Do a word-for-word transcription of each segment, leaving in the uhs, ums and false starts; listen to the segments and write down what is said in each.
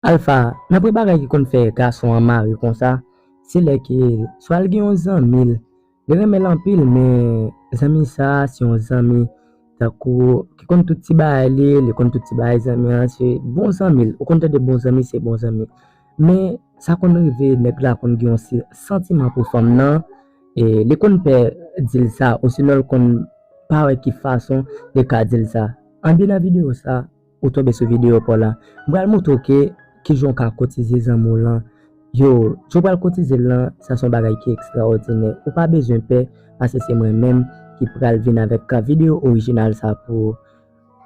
Alfa, nan premye bagay ki konn fè gason an mare konsa, se lè ke swa l gen yon zanmi l, li renmen l anpil, men zanmi sa a se yon zanmi tankou ki konn tout ti bagay li, li konn tout ti bagay zanmi an, se bon zanmi l. Ou konn tande bon zanmi, se bon zanmi. Men sa konn rive, nèg la konn gen yon si-, santiman pou fanm nan, e li konn pè di l sa, osinon l konn pa wè ki fason li ka di l sa. Anben nan videyo sa, ou tonbe sou videyo pa w la. M pral montre w ke kijan w ka koutize zanmi w lan. Yo, jan w pral koutize l lan, sa se yon bagay ki ekstraòdinè. Ou pa bezwen pè, paske se mwen menm ki pral vin avèk videyo orijinal sa pou ou.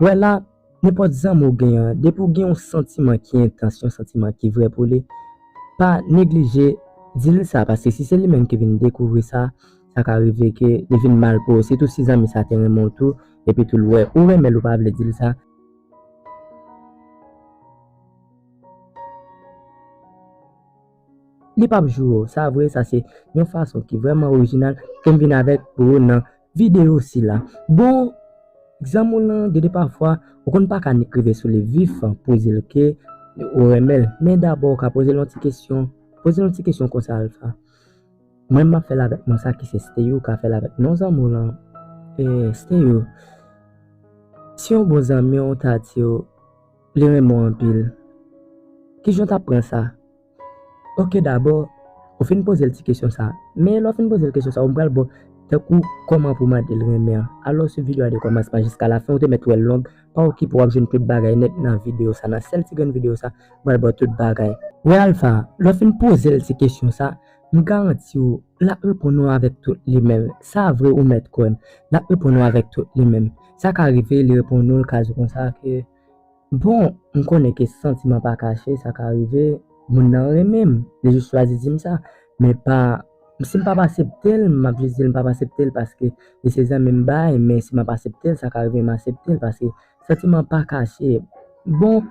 Wè la, nenpòt zanmi w gen an, depi w gen yon santiman ki entans, yon santiman ki vrè pou li, pa neglije di l sa, paske si se li menm ki vin dekouvri sa, sa ka rive ke li vin mal pou ou. Sitou si zanmi sa te renmen w tou, epi tou l wè ou renmen l, ou pa vle di l sa. Li p ap joure w. Sa vre, sa se yon fason ki vrèman orijinal ke m vin avèk pou ou nan videyo sila. Bon, zanmi w lan, gen de pafwa, ou konn pa ka nik rive sou li vif pou di l ke ou renmen l. Men dabò, ou ka poze l yon ti kesyon. Poze l yon ti kesyon konsa, Alfa. Mwen, m ap fè l avèk non sa ki se Steyou, ou ka fè l avèk non zanmi w lan. E, Steyou, si yon bon zanmi w ta di w li renmen w anpil, kijan w t ap pran sa? Oke, dabò, ou fin poze l ti kesyon sa. Men lè w fin poze l kesyon sa, ou pral ba w tankou kòman pou w mande l renmen an. Alò, sou videyo a de kòmansman jiska lafen, ou te mèt wè l long, pa okipe w, w ap jwenn tout bagay nèt nan videyo sa, nan sèl ti grenn videyo sa, m pral ba w tout bagay. Wè Alfa, lè w fin poze l ti kesyon sa, m garanti w, l ap reponn ou avèk tout li menm. Sa vre, ou mèt kwè m. L ap reponn ou avèk tout li menm. Sa ka rive, li reponn ou, l ka di w konsa ke, bon, m konnen ke santiman pa kache, sa ka rive, moun nan renmen m. Li jis chwazi di m sa. Men pa, si m p ap aksepte l, m ap jis di l m p ap aksepte l paske li se zanmi m bay, men si m ap aksepte l, sa ka rive m aksepte l paske santiman pa kache. Bon,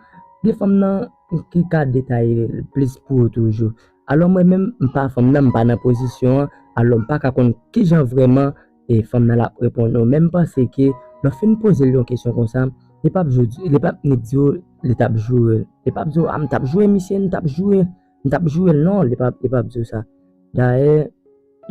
gen fanm nan ki ka detaye l plis pou ou toujou. Alò mwen menm, m pa fanm nan, m pa nan pozisyon an, alò m pa ka konn kijan vrèman e fanm nan l ap reponn ou. Men m panse ke lè w fin poze l yon kesyon konsa, li p ap jou-, li p ap ni di w li t ap joure l. Li p ap di w, a, m t ap joure misye, m t ap joure, m t ap joure l. Non, li p ap, li p ap di w sa. Dayè,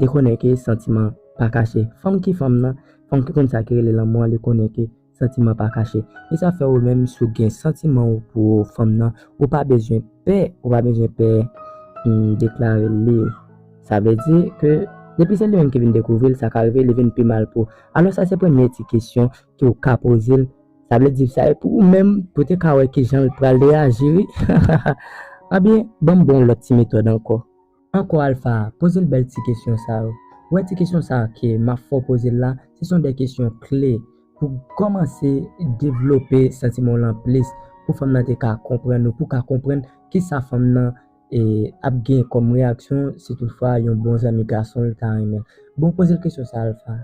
li konnen ke santiman pa kache. Fanm ki fanm nan, fanm ki konn sa ki rele lanmou an, li konnen ke santiman pa kache. E sa fè ou menm, si w gen santiman ou pou fanm nan, ou pa bezwen pè, ou pa bezwen pè, hmm, deklare l li. Sa vle di ke depi se li menm ki vin dekouvri l, sa ka rive li vin pi mal pou ou. Alò sa se premye ti kesyon ke w ka poze l. Sa vle di sa e pou ou menm, pou te ka wè kijan l pral reyaji, wi. Anben, ban m ba w yon lòt ti metòd ankò. Ankò Alfa, poze l bèl ti kesyon sa yo. Ou wè ti kesyon sa ke m ap fè w poze l la, se son de kesyon kle pou kòmanse devlope santiman w lan plis, pou fanm nan te ka konprann ou, pou ka konprann kisa fanm nan, e, ap gen kòm reyaksyon si toutfwa yon bon zanmi gason l ta renmen l. Bon, poze l kesyon sa, Alfa.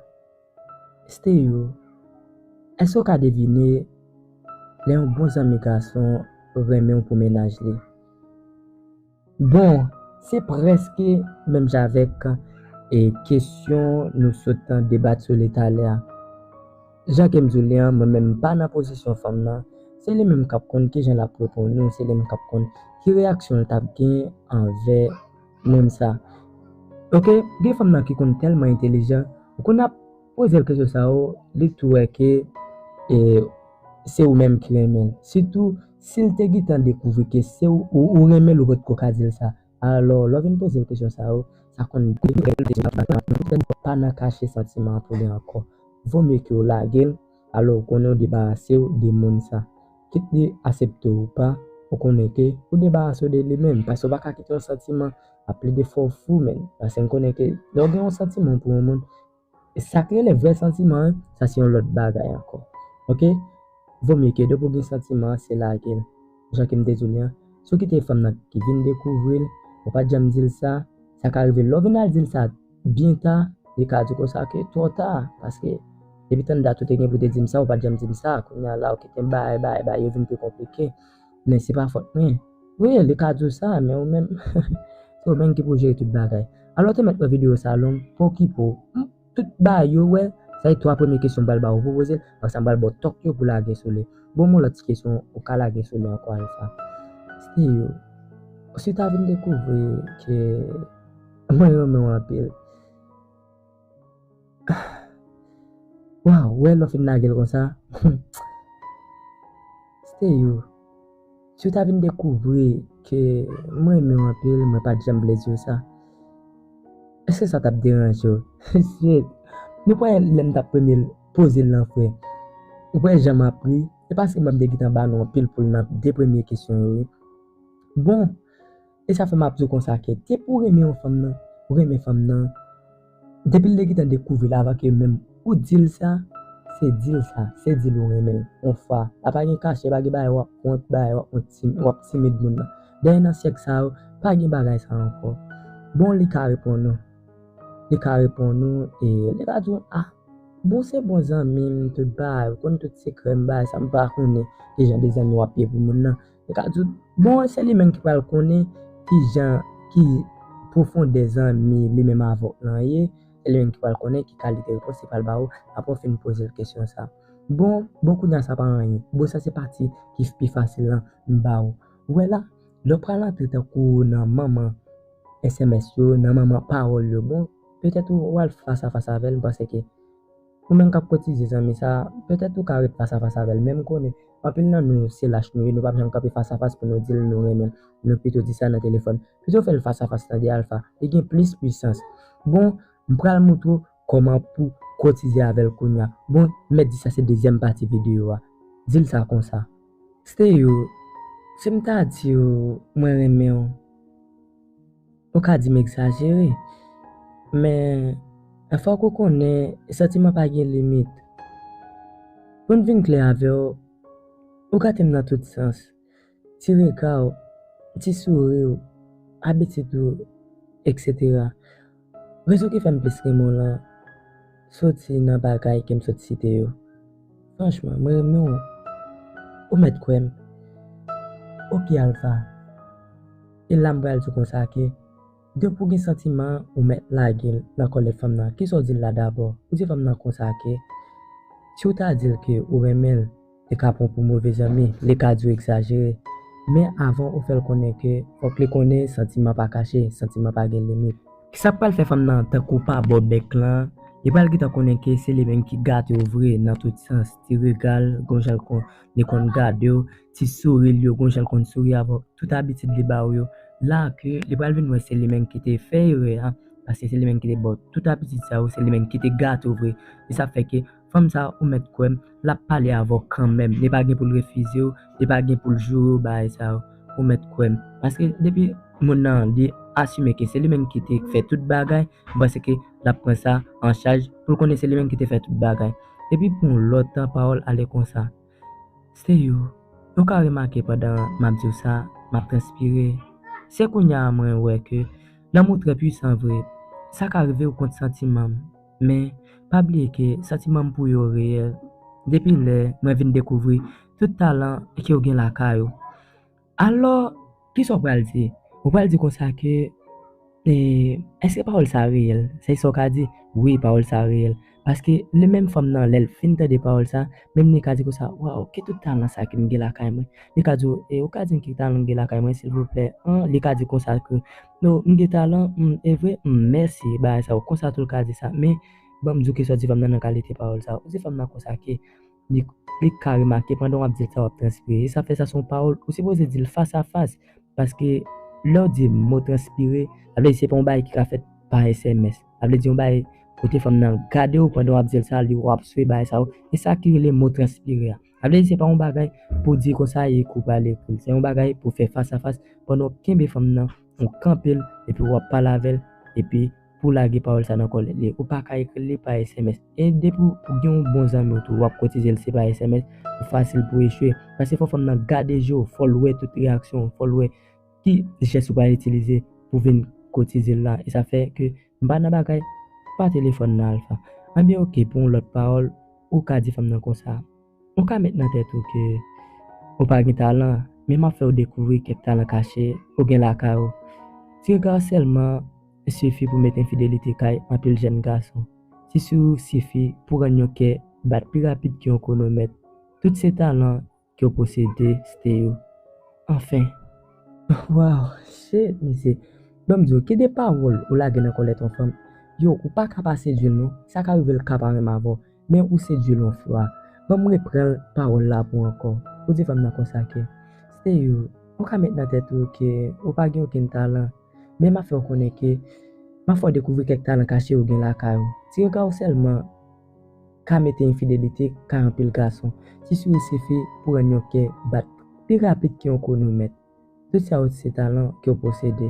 Steyou, èske w ka devine lè yon bon zanmi gason renmen w pou mennaj li? Bon, se prèske menm jan avèk, e, kesyon nou sot debat sou li talè a. Jan ke m di w li an, mwen menm m pa nan pozisyon fanm nan. Se li menm k ap konn kijan l ap reponn ou, se li menm k ap konn ki reyaksyon l t ap gen anvè moun sa. Oke, gen fanm nan ki konn tèlman entelijan, ou konn ap poze l kesyon sa yo, li tou wè ke, e, se ou menm ki renmen l. Sitou, si l te gentan dekouvri ke se ou, ou, ou renmen l, ou potko ka di l sa. Alò, lè w vin poze l kesyon sa yo, sa konn pa nan kache santiman an pou li ankò. Vo mye ke w lage l, alò ou konnen w debarase w de moun sa. Kit li aksepte w ou pa, ou konnen ke ou debarase w de li menm, paske w pa ka kite yon santiman ap plede fè w fou, menn. Paske m konnen ke lè w gen yon santiman pou yon moun, e sa k rele vrè santiman an, sa se yon lòt bagay ankò. Oke? Vo mye ke depi w gen santiman an, se lage l. Jan ke m te di w li an, si w kite fanm nan ki vin dekouvri l, ou pa t janm di l sa, sa ka rive lè w vin al di l sa byen ta, li ka di w konsa ke twò ta, paske depi tann dat ou te gen pou te di m sa, ou pa t janm di m sa, kounye a la, ou kite m bay, bay, bay, yo vin pi konplike. Men se pa fòt mwen. Wi, li ka di w sa, men ou menm, se ou menm ki pou jere tout bagay. Alò, te mèt wè videyo sa long, pa okipe w. Hmm, tout bagay yo wè, sa e twa premye kesyon m pral ba w pou poze l, apre sa m pral ba w tòk yo pou lage sou li. Bon, yon lòt ti kesyon ou ka lage sou li ankò, Alfa. Stay you. Si w ta vin dekouvri ke mwen renmen w anpil. Waw, wè lè w fin lage l konsa. Stay you. Si w ta vin dekouvri ke mwen renmen w anpil, mwen pa t janm vle di w sa. Èske sa t ap deranje w? Shit. Nou kwè lè m t ap premye poze l lan, frè. Ou kwè jan m ap ri? Se paske mwen m te gentan ba nou anpil poul nan de premye kesyon yo, wi. Bon, e sa fè m ap di w konsa ke depi w renmen yon fanm nan, ou renmen fanm nan, depi l te gentan dekouvri l avan ke menm ou di l sa, se di l sa, se di l ou renmen l. Yon fwa, la pa gen kache, pa gen bagay w ap wont, bagay w ap wont, tim-, w ap timid moun nan. Dèyè nan syèk sa yo, pa gen bagay sa ankò. Bon, li ka reponn ou. Li ka reponn ou, e li ka di w, ah, bon, se bon zanmi m, tout bagay, ou konn tout sekrè m, bagay sa m pa konnen ki jan de zanmi w ap ye pou moun nan. Li ka di w, bon, se li menm ki pral konnen ki jan, ki pwofondè zanmi li menm avè w lan ye, se li menm ki pral konnen ki kalite repons li pral ba ou apre w fin poze l kesyon sa. Bon, bon, kounye a sa pa anyen. Bon, sa se pati ki pi fasil lan m ba ou. Ou wè la, lè w pral antre tankou nan manman S M S yo, nan manman pawòl yo, bon, petèt ou, ou al fas a fas avè l, m panse ke ou menm k ap kotize zanmi sa, petèt ou ka ret fas a fas avè l, men m konnen anpil nan nou se lach nou ye, nou p ap janm kanpe fas a fas pou nou di l nou renmen l. Nou pito di sa nan telefòn. Pito fè l fas a fas, tande Alpha, li gen plis pwisans. Bon, m pral montre w kòman pou kotize avè l kounye a. Bon, m mèt di sa se dezyèm pati videyo a. Di l sa konsa. Stay you, si m ta di w mwen renmen w, ou ka di m egzajere, men fòk ou konnen santiman pa gen limit. Pou n vin klè avè w, ou gate m nan tout sans. Ti rega w, ti souri w, abitid ou, etsetera. Rezon ki fè m plis renmen w lan soti nan bagay ke m sot site yo. Franchman, mwen renmen w. Ou mèt kwè m. Oke, Alpha. E la m pral di w konsa ke depi w gen santiman, ou mèt lage l nan kòlèt fanm nan. Kisa w di l la dabò? Ou di fanm nan konsa ke si w ta di l ke ou renmen l, li ka pran w pou move zanmi, li ka di w egzajere. Men avan ou fè l konnen ke fòk li konnen santiman pa kache, santiman pa gen limit. Sa pral fè fanm nan tankou pa ba w bèk lan, li pral gentan konnen ke se li menm ki gate w vre nan tout sans. Ti rega l, gon jan l konn, li konn gade w, ti souri l yo, gon jan l konn souri avè w, tout abitid li ba w yo. La ke li pral vin wè se li menm ki te fè erè a, paske se li menm ki te ba w tout abitid sa yo, se li menm ki te gate w vre. E sa fè ke fanm sa, ou mèt kwè m, l ap pale avè w kanmenm. Li pa gen pou l refize w, li pa gen pou l joure w bagay sa yo. Ou mèt kwè m. Paske depi moun nan, li asime ke se li menm ki te fè tout bagay, m panse ke l ap pran sa an chaj pou l konnen se li menm ki te fè tout bagay. Epi pou yon lòt tan, pawòl ale konsa. Stay you, ou ka remake pandan m ap di w sa, m ap transpire. Se kounye a mwen wè ke lanmou trè pwisan vre. Sa ka rive w kont santiman m. Men, pa bliye ke santiman m pou yo reyèl. Depi lè mwen vin dekouvri tout talan ke w gen lakay ou. Alò, kisa w pral di? Ou pral di konsa ke, e, èske pawòl sa reyèl? Se sa w ka di? Wi, pawòl sa reyèl. Paske li menm fanm nan, lè l fin tande pawòl sa, menm li ka di konsa, waw, ki tout talan sa ke m gen lakay mwen? Li ka di w, e, ou ka di m ki talan m gen lakay mwen, silvouplè? An, li ka di konsa ke, no, m gen talan, m, e vre, m, mèsi, bagay sa yo, konsa tou l ka di sa. Men, ban m di w kisa w di fanm nan nan kalite pawòl sa. Ou di fanm nan konsa ke, li, li ka remake pandan w ap di l sa, w ap transpire. E sa fè sa se yon pawòl, ou sipoze di l fas a fas. Paske lè w di mo transpire, sa vle di se pa yon bagay ki ka fèt pa S M S. Sa vle di yon bagay kote fanm nan gade w pandan w ap di l sa, li wè w ap swe bagay sa yo. E sa ki rele mo transpire a. Sa vle di se pa yon bagay pou di konsa e kou pale ekri l. Se yon bagay pou fè fas a fas pandan w kenbe fanm nan, ou kanpe l, epi w ap pale avè l, epi pou lage pawòl sa nan kòlèt li. Ou pa ka ekri li pa S M S. E depi w gen yon bon zanmi w tou, w ap kotize l, se pa S M S, ou fasil pou echwe. Paske fò fanm nan gade je w, fò l wè tout reyaksyon w, fò l wè ki jès ou pral itilize pou vin kotize l la. E sa fè ke m pa nan bagay pa telefòn nan, Alpha. Anben, oke, pou yon lòt pawòl, ou ka di fanm nan konsa. Ou ka met nan tèt ou ke ou pa gen talan, men m ap fè w dekouvri kèk talan kache ou gen lakay ou. Ti rega w sèlman sifi pou met enfidelite kay anpil jèn gason. Ti souri w sifi pou rann yon kè bat pi rapid ke yon kwonomèt. Tout se talan ke w posede, Stay you. Anfen, Wow, shit, mesye. Ban m di w, ki de pawòl ou lage nan kòlèt yon fanm? Yo, ou pa ka pa sedui l non. Sa ka rive l ka pa renmen avè w, men ou sedui l yon fwa. Ban m reprann pawòl la pou ankò. Ou di fanm nan konsa ke, Stay you, ou ka met nan tèt ou ke ou pa gen okenn talan, men m ap fè w konnen ke m ap fè w dekouvri kèk talan kache ou gen lakay ou. Ti rega w sèlman ka mete enfidelite kay anpil gason. Ti souri sifi pou rann yon kè bat pi rapid ke yon kwonomèt. Tout sa yo se talan ke w posede.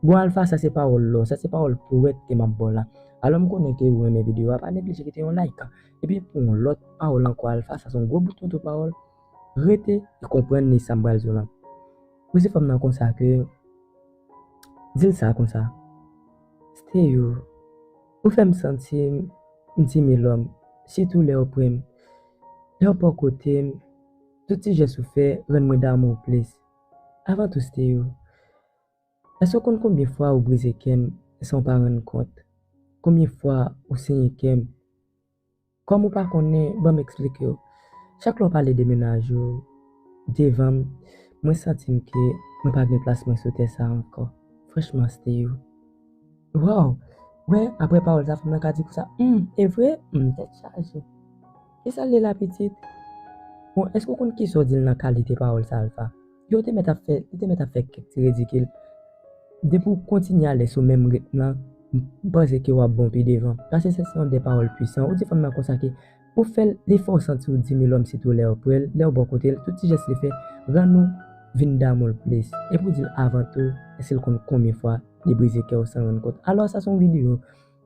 Bon, Alpha, sa se pawòl lò, sa se pawòl powèt ke m ap ba w la. Alò, m konnen ke ou renmen videyo a, pa neglije kite yon like. Epi pou yon lòt pawòl ankò, Alpha, sa se yon gwo bout tonton pawòl. Rete e konprann ni sa m pral di w la. Poze fanm nan konsa ke, di l sa konsa. Stay you, ou fè m santi m, m ti milòm, sitou lè w pre m. Lè w bò kote m, tout ti jès ou fè rann mwen damou w plis. Avan tou, Stay you, èske w konn konbyen fwa ou brize kè m san w pa rann kont? Konbyen fwa ou senyen kè m? Kòm ou pa konnen, ban m eksplike w. Chak lè w pale de mennaj ou devan m, mwen santi m ke mwen pa gen plas mwen sou tè sa a ankò. Franchman, Stay you. Wow! Wè, apre pawòl sa, fanm nan ka di konsa, hmm, e vre? Hmm, tèt chaje. Kisa l ye la, pitit? Bon, èske w konn kisa w di l nan kalite pawòl sa, Alpha? Yo te mèt ap fè, li te mèt ap fè kèk ti ridikil. Depi w kontinye ale sou menm ritm lan, m panse ke w ap bon pi devan. Paske sa se yon de pawòl pwisan. Ou di fanm nan konsa ke ou fè l, li fè w santi w di milòm sitou lè w pre l, lè w bò kote l, tout ti jès li fè rann ou vin damou l plis. Epi w di l avan tou, èske l konn konbyen fwa li brize kè w san rann kont? Alò, sa se yon videyo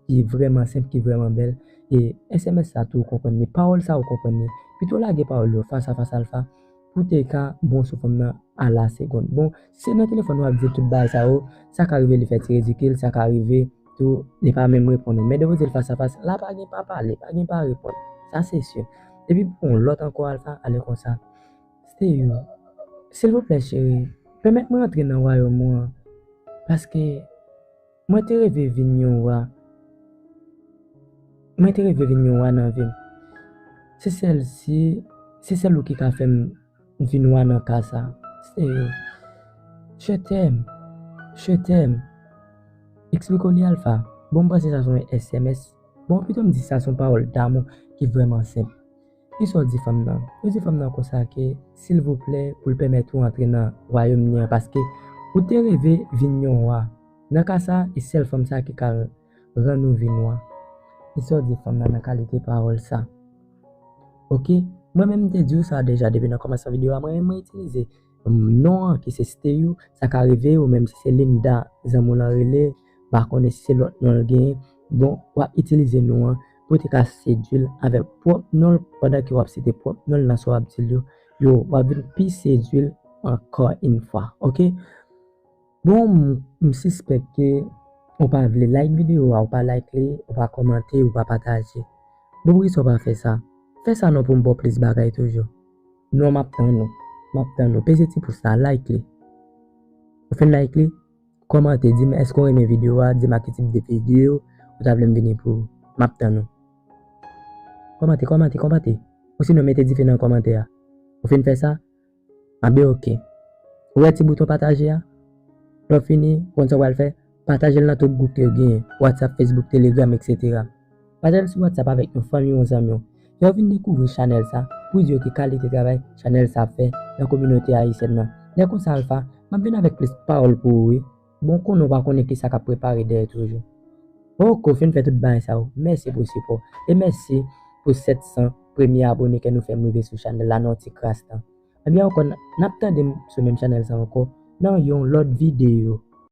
ki vrèman senp, ki vrèman bèl. E S M S sa tou ou konprann li, pawòl sa ou konprann li. Pito lage pawòl yo fas a fas, Alpha, pou te ka bon sou fanm nan a la segonn. Bon, si se nan telefòn w ap di tout bagay sa yo, sa ka rive li fè ti ridikil, sa ka rive tou li pa menm reponn ou. Men depi w di l fas a fas, la pa gen pa pale, pa gen pa reponn. Sa se si. Epi pou yon lòt ankò, Alpha, ale konsa. Stay you, silvouplè cheri, pèmèt mwen antre nan wayòm ou an, paske mwen te reve vin yon wa. Mwen te reve vin yon wa nan vi m. Se sèl si, se sèl ou ki ka fè m vin wa nan ka sa. Stay you, je t'aime, je t'aime. Eksplike w li, Alpha. Bon, m panse sa se yon S M S. Bon, pito m di sa se yon pawòl damou ki vrèman senp. Kisa w di fanm nan? Ou di fanm nan konsa ke, silvouplè, pou l pèmèt ou antre nan wayòm li an, paske ou te reve vin yon wa. Nan ka sa, e sèl fanm sa ki ka rann ou vin wa. Kisa w di fanm nan nan kalite pawòl sa? Oke, mwen menm m te di w sa deja depi nan kòmansman videyo a, mwen menm mwen itilize non an ki se Stay you, sa ka rive ou menm si se Linda zanmi w lan rele, m pa konnen si se lòt non l genyen. Bon, w ap itilize non an pou te ka sedui l avèk pwòp non l pandan ke w ap site pwòp non l nan sa w ap di l yo. Yo, w ap vin pi sedui l ankò yon fwa, oke? Bon, m, m sispèk ke ou pa vle like videyo a, ou pa like li, ou pa kòmante, ou pa pataje. Bon, poukisa w pa fè sa? Fè sa non pou m ba w plis bagay toujou. Non, m ap tann ou. M ap tann ou. Peze ti pous la, like li. Ou fin like li? Kòmante, di m èske w renmen videyo a, di m a ki tip de videyo ou ta vle m vini pou ou. M ap tann ou. Kòmante, kòmante, kòmante. Ou sinon mete dife nan kòmantè a. Ou fin fè sa? Anben oke. Ou wè ti bouton pataje a? Lè w fini, ou konn sa w pral fè? Pataje l nan tout gwoup ke w genyen, WhatsApp, Facebook, Telegram, etsetera. Pataje l sou WhatsApp avèk yon fanmi, yon zanmi w. Fè yo vin dekouvri chanèl sa, pou di yo ki kalite travay chanèl sa ap fè nan kominote ayisyèn nan. Lè konsa, Alpha, m ap vin avèk plis pawòl pou ou, wi. Bon, konnen w pa konnen kisa k ap prepare dèyè toujou. Oke, w fin fè tout bagay sa yo. Mèsi pou sipò. E mèsi pou sèt san premye abone ke nou fè m rive sou chanèl la nan yon ti kras tan. Ebyen ankò, n, n ap tande m sou menm chanèl sa ankò nan yon lòt videyo.